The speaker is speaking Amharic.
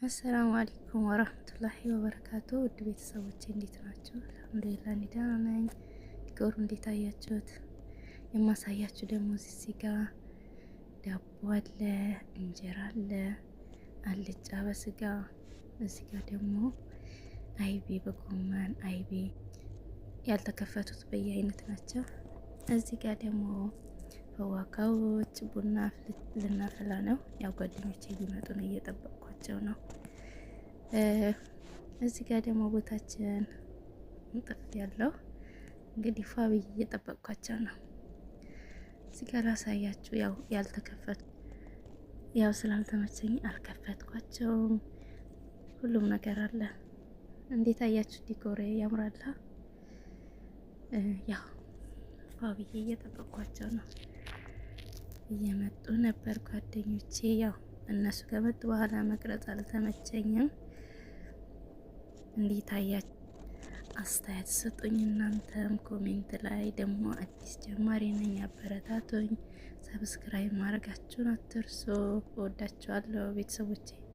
السلام عليكم ورحمة الله وبركاته። ውድ ቤተሰቦቼ እንዴት ናችሁ? الحمد لله እኔ ደህና ነኝ። decor ኡ እንዴት አያችሁት? የማሳያችሁ ደግሞ እዚህ ጋ ዳቦ አለ፣ እንጀራ አለ፣ አልጫ በስጋ፣ እዚህ ጋ ደግሞ አይቤ በጎመን፣ አይቤ ያልተከፈቱት በየአይነት ናቸው። እዚህ ጋ ደግሞ ፈዋካዎች፣ ቡና ልናፈላ ነው። ያው ጓደኞቼ ሊመጡ ነው፣ እየጠበቅኳቸው ነው። እዚህ ጋር ደግሞ ቦታችን እንጥፍ ያለው እንግዲህ ፏ ብዬ እየጠበቅኳቸው ነው። እዚህ ጋር ላሳያችሁ፣ ያው ያልተከፈቱ ያው ስላልተመቸኝ አልከፈትኳቸውም። ሁሉም ነገር አለ። እንዴት አያችሁ? Decor ኤ ያምራል። ያው ፏ ብዬ እየጠበቅኳቸው ነው። እየመጡ ነበር ጓደኞቼ። ያው እነሱ ከመጡ በኋላ መቅረጽ አልተመቸኝም። እንዴት አያችሁ? አስተያየት ስጡኝ። እናንተም comment ላይ ደግሞ አዲስ ጀማሪ ነኝ፣ አበረታቱኝ። Subscribe ማድረጋችሁን አትርሱ። እወዳችኋለሁ ቤተሰቦቼ።